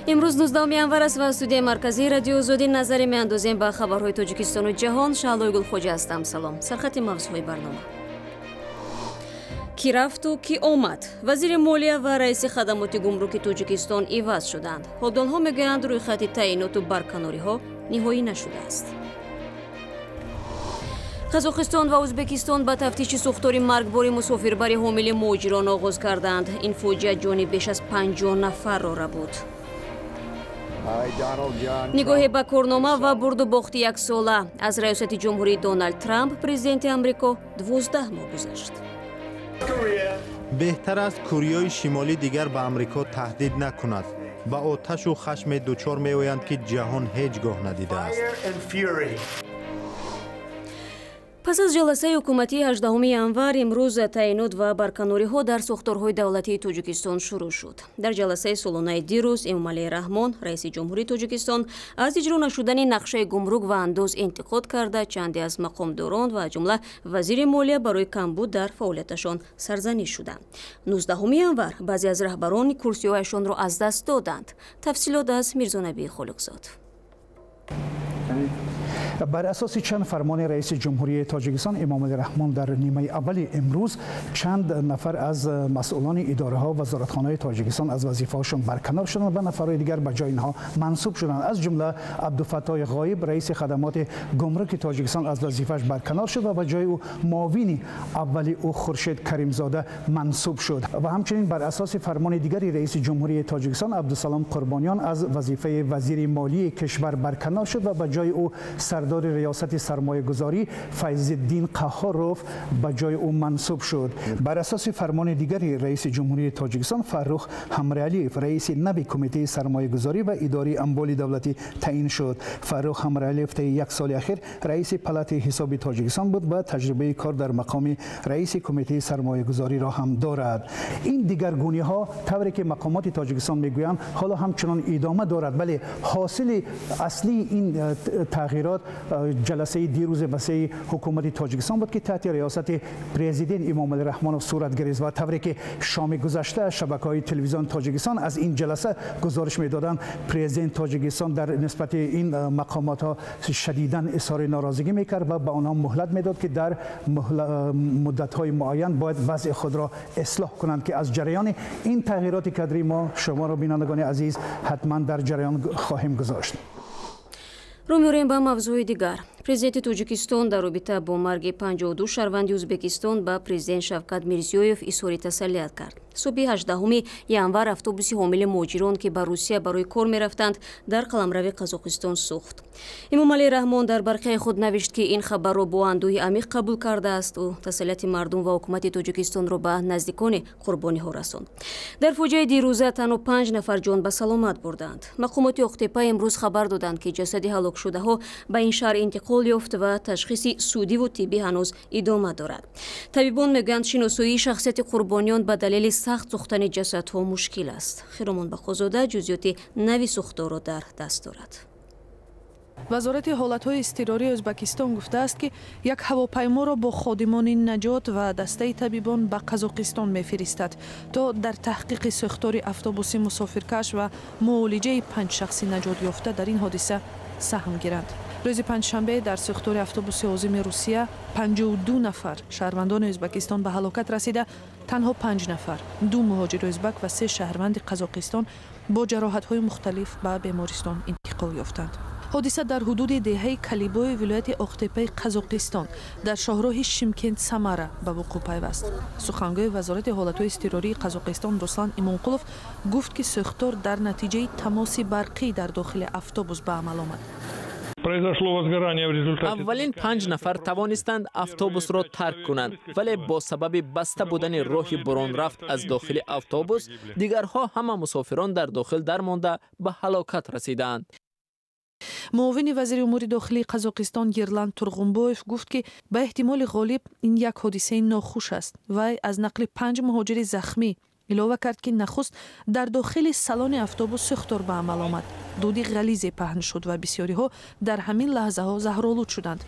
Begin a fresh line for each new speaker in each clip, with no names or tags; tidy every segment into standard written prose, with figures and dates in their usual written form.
Имрӯз 19 январ аст ва студияи марказии Радиои Озодӣ назаре меандозем ба хабарҳои Тоҷикистону ҷаҳон. Шаҳлои Гулхоҷа ҳастам. Салом. Сархати мавзӯъҳои барнома. Кӣ рафту кӣ омад? Вазири молия ва раиси хадамоти гумруки Тоҷикистон иваз шуданд. Ҳодонҳо мегӯянд, рӯйхати таъиноту барканориҳо ниҳоӣ нашудааст. Қазоқистон ва Ӯзбекистон ба тафтиши сӯхтори маргбори мусофирбари ҳомили муҳоҷирон оғоз карданд. Ин фоҷиа ҷони беш аз 50 нафарро рабуд. Нигоҳе ба корнома ва бурду бохти яксола. Аз раёсати ҷумҳурии Доналд Трамп, президенти Амрико, 12 моҳ гузашт.
Беҳтар аст Кореяи Шимолӣ дигар ба Амрико таҳдид накунад. Ба оташу хашме дучор меоянд, ки ҷаҳон ҳеҷ гоҳ надидааст.
Пас аз ҷаласаи ҳукуматии 18 январ имрӯз таъинот ва барканориҳо дар сохторҳои давлатии Тоҷикистон шурӯъ шуд. Дар ҷаласаи солонаи дирӯз Эмомалӣ Раҳмон, раиси ҷумҳурии Тоҷикистон, аз иҷро нашудани нақшаи гумрук ва андоз интиқод карда, чанде аз мақомдорон ва аз ҷумла вазири молия барои камбуд дар фаъолияташон сарзаниш шуданд. 19 январ баъзе аз раҳбарони курсиҳояшонро аз даст доданд. Тафсилот аз Мирзонабии Холиқзод.
Бар асоси чанд фармони раиси ҷумҳурии Тоҷикистон Эмомалӣ Раҳмон дар нимаи аввали имрӯз чанд нафар аз масъулони идораҳо вазоратхонаи Тоҷикистон аз вазифаҳошон барканор шуданд ва нафарҳои дигар ба ҷои инҳо мансуб шуданд. Аз ҷумла Абдуфаттоҳи Ғоиб, раиси хадамоти гумруки Тоҷикистон, аз вазифааш барканор шуд ва ба ҷои ӯ муовини аввали ӯ Хуршед Каримзода мансуб шуд. Ва ҳамчунин бар асоси фармони дигари раиси ҷумҳурии Тоҷикистон Абдусалом Қурбониён аз вазифаи вазири молии кишвар барканор шуд ва ба ҷои ӯ сардори риёсати сармоягузорӣ Файзиддин Қаҳҳоров ба ҷои ӯ мансуб шуд. Бар асоси фармони дигари раиси ҷумҳурии Тоҷикистон Фаррух Ҳамраалиев раиси нави кумитаи сармоягузорӣ ва идораи амволи давлатӣ таъин шуд. Фаррух Ҳамраалиев таи як соли ахир раиси палатаи ҳисоби Тоҷикистон буд ва таҷрибаи кор дар мақоми раиси кумитаи сармоягузориро ҳам дорад. Ин дигаргуниҳо, тавре ки мақомоти Тоҷикистон мегӯянд, ҳоло ҳамчунон идома дорад, вале ҳосили аслии ин тағйирот ҷаласаи дирӯзи васеи ҳукумати Тоҷикистон буд, ки таҳти риёсати президент Эмомалӣ Раҳмонов сурат гирифт. Ва тавре ки шоми гузашта шабакаҳои телевизиони Тоҷикистон аз ин ҷаласа гузориш медоданд, президент Тоҷикистон дар нисбати ин мақомотҳо шадидан изҳори норозигӣ мекард ва ба онҳо муҳлат медод, ки дар муддатҳои муайян бояд вазъи худро ислоҳ кунанд, ки аз ҷараёни ин тағйироти кадрӣ мо шуморо, бинандагони азиз, ҳатман дар ҷараён хоҳем гузошт.
Рӯ меорем ба мавзӯи дигар. Президенти Тоҷикистон дар робита бо марги 52 шаҳрванди Ӯзбекистон ба президент Шавкат Мирзиёев изҳори тасаллият кард. Субҳи 18 январ автобуси ҳомили муҳоҷирон, ки ба Русия барои кор мерафтанд, дар қаламрави Қазоқистон сӯхт. Эмомалӣ Раҳмон дар барқияи худ навишт, ки ин хабарро бо андӯҳи амиқ қабул кардааст. Ӯ тасаллияти мардум ва ҳукумати Тоҷикистонро ба наздикони қурбониҳо расонд. Дар фоҷиаи дирӯза танҳо 5 нафар ҷон ба саломат бурданд. Мақомоти Оқтепа имрӯз хабар доданд, ки ҷасади ҳалокшудаҳо ба ин шаҳр интиқол ёфт ва ташхиси судиву тиббӣ ҳанӯз идома дорад. Табибон мегӯянд, шиносоии шахсияти қурбониён ба далели сахт сӯхтани ҷасадҳо мушкил аст. Хиромон Бақозода ҷузъиёти нави сӯхторро дар даст дорад.
Вазорати ҳолатҳои изтирории Ӯзбекистон гуфтааст, ки як ҳавопайморо бо ходимони наҷот ва дастаи табибон ба Қазоқистон мефиристад, то дар таҳқиқи сӯхтори автобуси мусофиркаш ва муолиҷаи 5 шахси наҷот ёфта дар ин ҳодиса саҳм гиранд. Рӯзи панҷшанбе дар сӯхтори автобуси озими Русия 52 нафар шаҳрвандони Ӯзбекистон ба ҳалокат расида, танҳо 5 нафар, 2 муҳоҷири ӯзбак ва 3 шаҳрванди Қазоқистон, бо ҷароҳатҳои мухталиф ба бемористон интиқол ёфтанд. Ҳодиса дар ҳудуди деҳаи Калибои вилояти Оқтепаи Қазоқистон дар шоҳроҳи Шимкент Самара ба вуқӯъ пайваст. Сухангӯи вазорати ҳолатҳои изтирории Қазоқистон Руслан Имонқулов гуфт, ки сӯхтор дар натиҷаи тамоси барқӣ дар дохили автобус ба амал омад.
Аввалин 5 нафар тавонистанд автобусро тарк кунанд, вале бо сабаби баста будани роҳи буронрафт аз дохили автобус дигарҳо ҳама мусофирон дар дохил дармонда ба ҳалокат расидаанд.
Муовини вазири умури дохилии Қазоқистон Ерлан Турғунбоев гуфт, ки ба эҳтимоли ғолиб ин як ҳодисаи нохуш аст. Вай аз нақли 5 муҳоҷири захмӣ илова кард, ки нахуст дар дохили салони автобус сӯхтор ба амал омад. Дуди ғализе паҳн шуд ва бисёриҳо дар ҳамин лаҳзаҳо заҳролуд шуданд.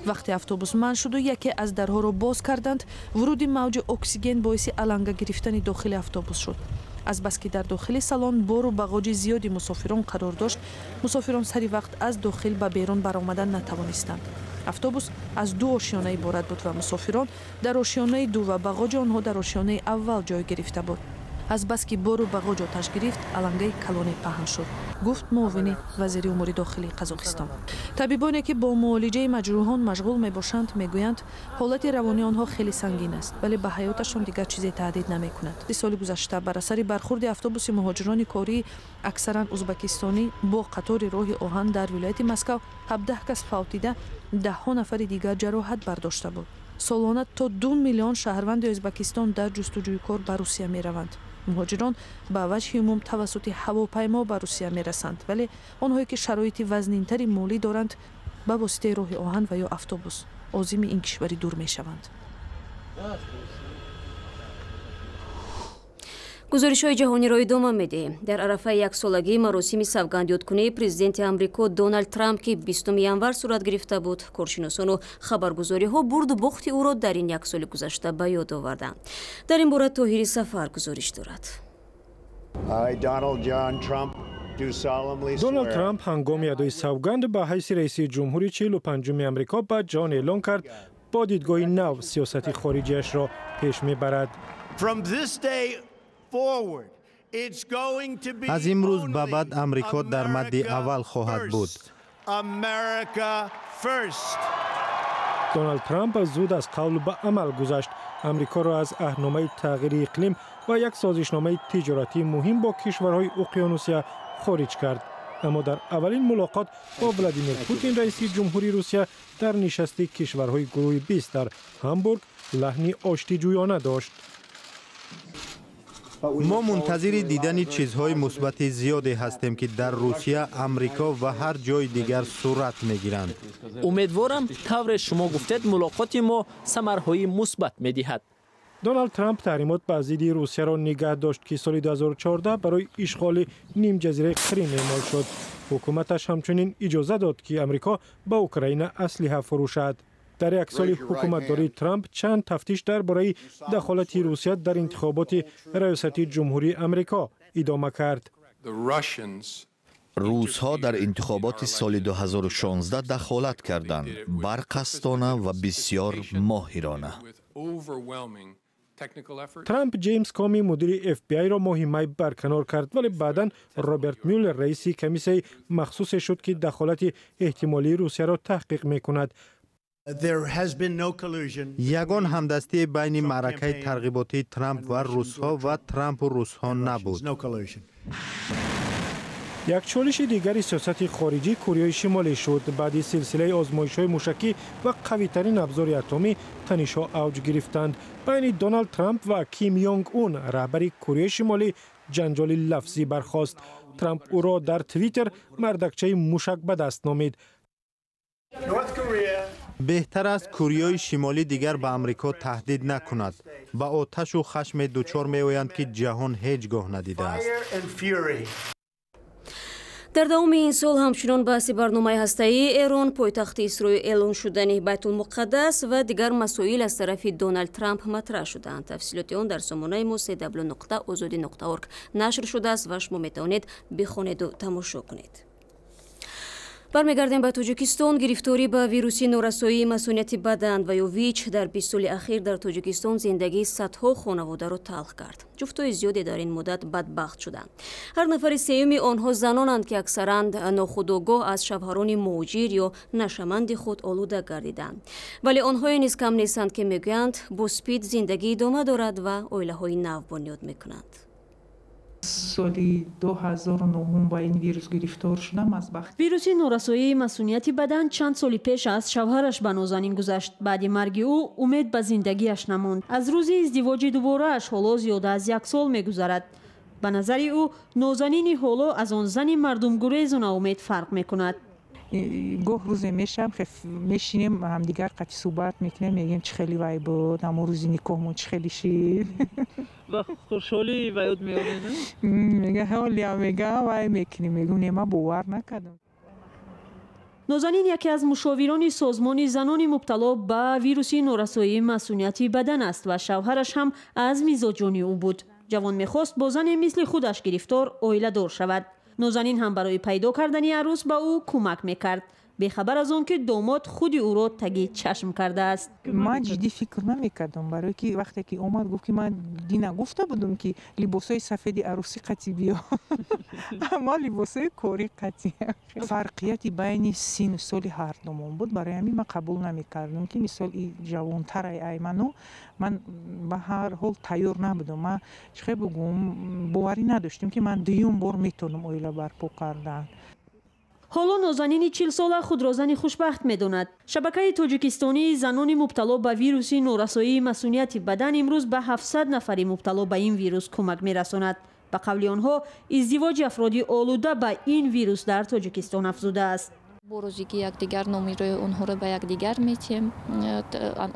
Вақте автобус манъ шуду яке аз дарҳоро боз карданд, вуруди мавҷи оксиген боиси аланга гирифтани дохили автобус шуд. Азбаски дар дохили салон бору бағоҷи зиёди мусофирон қарор дошт, мусофирон сари вақт аз дохил ба берун баромадан натавонистанд. Автобус аз ду ошёна иборат буд ва мусофирон дар ошёнаи ду ва бағоҷи онҳо дар ошёнаи аввал ҷой гирифта буд. Азбаски бору бағоҷ оташ гирифт, алангаи калоне паҳн шуд, гуфт муовини вазири умури дохилии Қазоқистон. Табибоне, ки бо муолиҷаи маҷрӯҳон машғул мебошанд, мегӯянд, ҳолати равонии онҳо хеле сангин аст, вале ба ҳаёташон дигар чизе таҳдид намекунад. Соли гузашта бар асари бархурди автобуси муҳоҷирони кории аксаран узбакистонӣ бо қатори роҳи оҳан дар вилояти Москав 17 кас фавтида, даҳҳо нафари дигар ҷароҳат бардошта буд. Солона то 2 миллион шаҳрванди Ӯзбакистон дар ҷустуҷӯи кор ба Русия мераванд. Муҳоҷирон ба ваҷҳи умум тавассути ҳавопаймо ба Русия мерасанд, вале онҳое, ки шароити вазнинтари молӣ доранд, ба воситаи роҳи оҳан ва ё автобус озими ин кишвари дур мешаванд.
Гузоришҳои ҷаҳониро идома медиҳем. Дар арафаи яксолагии маросими савгандёдкунии президенти Амрико Доналд Трамп, ки 20 январ сурат гирифта буд, коршиносону хабаргузориҳо бурду бохти ӯро дар ин як соли гузашта ба ёд оварданд. Дар ин бора Тоҳири Сафар гузориш дорад.
Доналд Трамп ҳангоми адои савганд ба ҳайси раиси ҷумҳури 45-уми Амрико ба ҷаҳон эълон кард, бо дидгоҳи нав сиёсати хориҷиашро пеш мебарад.
Аз имрӯз ба баъд Амрико дар мадди аввал хоҳад буд.
Доналд Трамп зуд аз қавл ба амал гузашт. Амрикоро аз аҳдномаи тағйири иқлим ва як созишномаи тиҷоратии муҳим бо кишварҳои Уқёнусия хориҷ кард. Аммо дар аввалин мулоқот бо Владимир Путин, раиси ҷумҳури Русия, дар нишасти кишварҳои гурӯҳи 20 дар Ҳамбург лаҳни оштиҷӯёна дошт.
Мо мунтазири дидани чизҳои мусбати зиёде ҳастем, ки дар Русия, Амрико ва ҳар ҷои дигар сурат мегиранд.
Умедворам, тавре шумо гуфтед, мулоқоти мо самарҳои мусбат медиҳад.
Доналд Трамп таҳримот ба зидди Русияро нигаҳ дошт, ки соли 2014 барои ишғоли нимҷазираи Қрим эъмол шуд. Ҳукуматаш ҳамчунин иҷоза дод, ки Амрико ба Украина аслиҳа фурӯшад. Дар як соли ҳукуматдории Трамп чанд тафтиш дар бораи дахолати Русия дар интихоботи раёсати ҷумҳурии Амрико идома кард.
Русҳо дар интихоботи соли 2016 дахолат карданд, барқасдона ва бисёр моҳирона.
Трамп Ҷеймс Коми, мудири FBI-ро моҳи май барканор кард, вале баъдан Роберт Мюллер раиси комиссияи махсусе шуд, ки дахолати эҳтимолии Русияро таҳқиқ мекунад.
Ягон ҳамдастии байни маъракаи тарғиботии Трамп ва русҳо ва Трампу русҳо набуд.
Як чолиши дигари сиёсати хориҷӣ Кореяи Шимолӣ шуд. Баъди силсилаи озмоишҳои мушакӣ ва қавитарин абзори атомӣ танишҳо авҷ гирифтанд. Байни Доналд Трамп ва Ким Йонг Ун, раҳбари Кореяи Шимолӣ, ҷанҷоли лафзӣ бархост. Трамп ӯро дар Твиттер мардакчаи мушак ба даст номид.
Беҳтар аст Кореяи Шимолӣ дигар ба Амрико таҳдид накунад. Ба оташу хашме дучор меоянд, ки ҷаҳон ҳеҷ гоҳ надидааст.
Дар давоми ин сол ҳамчунон баҳси барномаи ҳастаии Эрон, пойтахти Исроил эълон шудани Байтулмуқаддас ва дигар масоил аз тарафи Доналд Трамп матраҳ шудаанд. Тафсилоти он дар сомонаи мо cw.ozodi.org нашр шудааст ва шумо метавонед бихонеду тамошо кунед. Бармегардем ба Тоҷикистон. Гирифторӣ ба вируси норасоии масунияти бадан ва ё ВИЧ дар 20 соли ахир дар Тоҷикистон зиндагии садҳо хонаводаро талх кард. Ҷуфтҳои зиёде дар ин муддат бадбахт шуданд. Ҳар нафари сеюми онҳо занонанд, ки аксаран нохудогоҳ аз шавҳарони муҳоҷир ё нашаманди худ олуда гардиданд. Вале онҳое низ кам нестанд, ки мегӯянд, бо СПИД зиндагӣ идома дорад ва оилаҳои нав бунёд мекунанд.
Соли 2009 ба ин вирус гирифтор шудам аз бахт.
Вируси норасоии масунияти бадан чанд соли пеш аз шавҳараш ба Нозанин гузашт. Баъди марги ӯ умед ба зиндагиаш намонд. Аз рӯзи издивоҷи дуборааш ҳоло зиёда аз як сол мегузарад. Ба назари ӯ, Нозанини ҳоло аз он зани мардумгурезу ноумед фарқ мекунад.
Гоҳ рӯзе мешавам, мешинем, ҳамдигар қати суҳбат мекунем, мегӯем, чӣ хеле вай буд, ҳамон рӯзи никоҳмон чӣ хеле шид.
Ва хушҳолӣ ба ёд меоред?
Мега, ҳолиам, мега, вай мекунем, мегӯм, не, ман бовар накардам.
Нозанин яке аз мушовирони созмони занони мубтало ба вируси норасоии масунияти бадан аст ва шавҳараш ҳам аз мизоҷони ӯ буд. Ҷавон мехост бо зане мисли худаш гирифтор оиладор шавад. Нозанин ҳам барои пайдо кардани арӯс ба ӯ кӯмак мекард, бехабар аз он ки домод худи ӯро таги чашм кардааст.
Ман ҷиддӣ фикр намекардам, барое ки вақте ки омад, гуфт ки ман дина гуфта будам, ки либосҳои сафеди арӯсӣ қатӣ биё, аммо либосҳои корӣ қатӣ. Фарқияти байни сину соли ҳардумон буд, барои ҳамин ман қабул намекардам, ки мисол и ҷавонтарай ай ману. Ман ба ҳар ҳол тайёр набудам. Ман чӣ хел бигӯм, боварӣ надоштам, ки ман дуюм бор метавонам оила барпо кардан.
Ҳоло Нозанини 40-сола худро зани хушбахт медонад. Шабакаи тоҷикистонии занони мубтало ба вируси норасоии масунияти бадан имрӯз ба 700 нафари мубтало ба ин вирус кӯмак мерасонад. Ба қавли онҳо, издивоҷи афроди олуда ба ин вирус дар Тоҷикистон афзудааст.
Бо розигӣ якдигар номерои онҳоро ба якдигар метиҳем.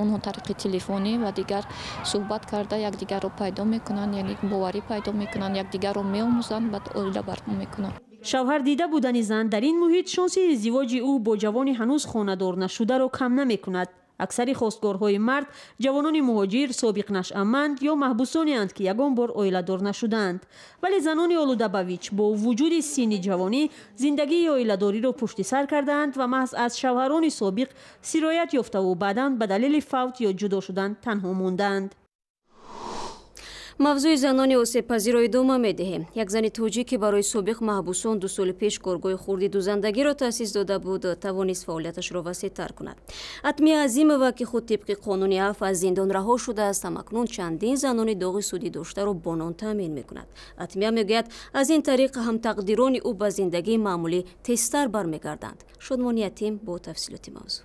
Онҳо тариқи телефонӣ ва дигар суҳбат карда, якдигарро пайдо мекунанд, яъне боварӣ пайдо мекунанд, якдигарро меомӯзанд, баъд оила барпо мекунанд.
Шавҳар дида будани зан дар ин муҳит шонси издивоҷи ӯ бо ҷавони ҳанӯз хонадор нашударо кам намекунад. Аксари хостгорҳои мард ҷавонони муҳоҷир, собиқ нашъаманд ё маҳбусонеанд, ки ягон бор оиладор нашудаанд. Вале занони олуда ба ВИЧ бо вуҷуди синни ҷавонӣ зиндагии оиладориро пушти сар кардаанд ва маҳз аз шавҳарони собиқ сироят ёфтаву баъдан ба далели фавт ё ҷудо шудан танҳо мондаанд.
Мавзӯи занони осебпазирро идома медиҳем. Як зани тоҷик, ки барои собиқ маҳбусон 2 соли пеш коргоҳи хурди дузандагиро таъсис дода буд, тавонист фаъолияташро васеътар кунад. Атмия Азимова, ки худ тибқи қонуни афв аз зиндон раҳо шудааст, ҳамакнун чандин занони доғи судӣ доштаро бо нон таъмин мекунад. Атмия мегӯяд, аз ин тариқ ҳамтақдирони ӯ ба зиндагии маъмулӣ тезтар бармегарданд. Шодмони Ятим бо тафсилоти мавзӯъ.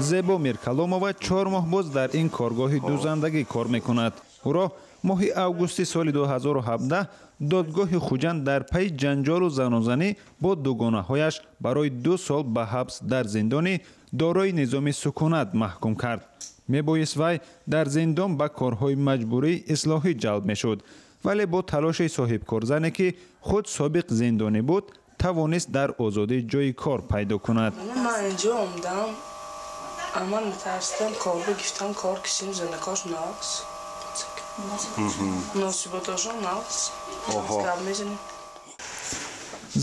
Зебо Миркаломова 4 моҳ боз дар ин коргоҳи дузандагӣ кор мекунад. Ӯро моҳи августи соли 2017 додгоҳи Хуҷанд дар пайи ҷанҷолу занозанӣ бо дугонаҳояш барои 2 сол ба ҳабс дар зиндони дорои низоми сукунат маҳкум кард. Мебоист вай дар зиндон ба корҳои маҷбурии ислоҳӣ ҷалб мешуд, вале бо талоши соҳибкорзане, ки худ собиқ зиндонӣ буд, тавонист дар озодӣ ҷои кор пайдо кунад.
Ман инҷо омадам, аман натарсидам, кор бигирифтам, кор кисим, занакош нақс, муносиботошон нақс, гап мезанем.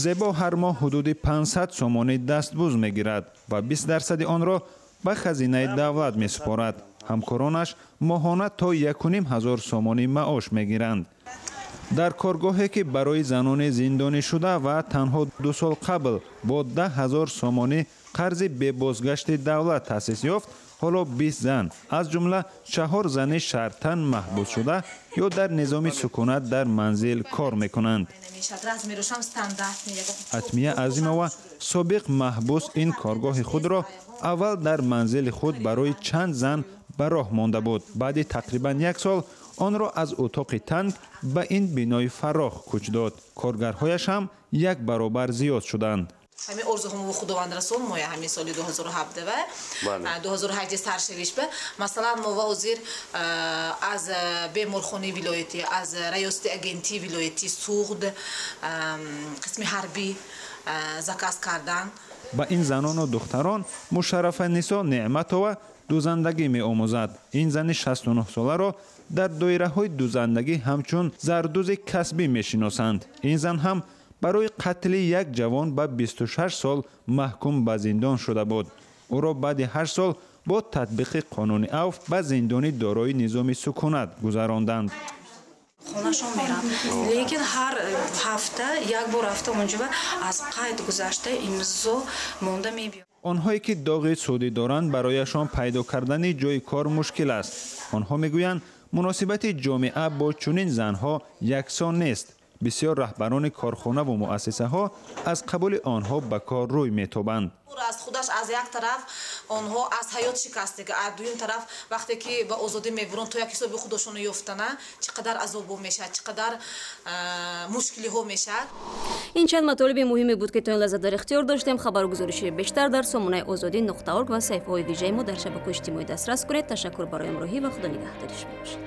Зебо ҳар моҳ ҳудуди 500 сомонӣ дастбуз мегирад ва 20% онро ба хазинаи давлат месупорад. Ҳамкоронаш моҳона то 1500 сомонӣ маош мегиранд. Дар коргоҳе, ки барои занони зиндонӣ шуда ва танҳо 2 сол қабл бо 10 000 сомонӣ қарзи бебозгашти давлат таъсис ёфт, ҳоло 20 зан, аз ҷумла 4 зани шартан маҳбус шуда ё дар низоми сукунат дар манзил кор мекунанд. Атмия Азимова, собиқ маҳбус, ин коргоҳи худро аввал дар манзили худ барои чанд зан ба роҳ монда буд. Баъди тақрибан як сол онро аз утоқи танг ба ин бинои фарох кӯч дод. Коргарҳояш ҳам як баробар зиёд шуданд.
Ҳамин орзуҳомо Худованд расон моя ҳамин соли 2017 ва 2018 саршавиш ба. Масалан, мо ва ҳозир аз беморхонаи вилоятӣ, аз раёсати агентии вилоятӣ Суғд қисми ҳарбӣ заказ кардан.
Ба ин занону духтарон Мушаррафа Нисо Неъматова дузандагӣ меомӯзад. Ин зани 69-соларо дар доираҳои дузандагӣ ҳамчун зардӯзи касбӣ мешиносанд. Ин зан ҳам барои қатли як ҷавон ба 26 сол маҳкум ба зиндон шуда буд. Ӯро баъди 8 сол бо татбиқи қонуни авф ба зиндони дорои низоми сукунат гузаронданд.
Хонашон мерам, лекин ҳар ҳафта як бор рафта онҷо аз қайд гузашта имзо монда мебиёд.
Онҳое, ки доғи судӣ доранд, барояшон пайдо кардани ҷои кор мушкил аст. Онҳо мегӯянд, муносибати ҷомеа бо чунин занҳо яксон нест. Бисёр раҳбарони корхонаву муассисаҳо аз қабули онҳо ба кор рӯй метобанд.
Аз худаш аз як тараф онҳо аз ҳаёт шикастага, аз дуюм тараф вақте ки ба озодӣ мебуранд, то як ҳисоби худошонро ёфтана чӣ қадар азобҳо мешавад, чӣ қадар мушкилиҳо мешавад.
Ин чанд матолиби муҳиме буд, ки то ин лаҳза дар ихтиёр доштем. Хабаргузориши бештар дар сомонаи озодӣ нуқта орг ва саҳифаҳои вижаи мо дар шабакаҳои иҷтимоӣ дастрас кунед. Ташаккур барои ҳамроҳӣ ва Худо нигаҳдори шумо бошад.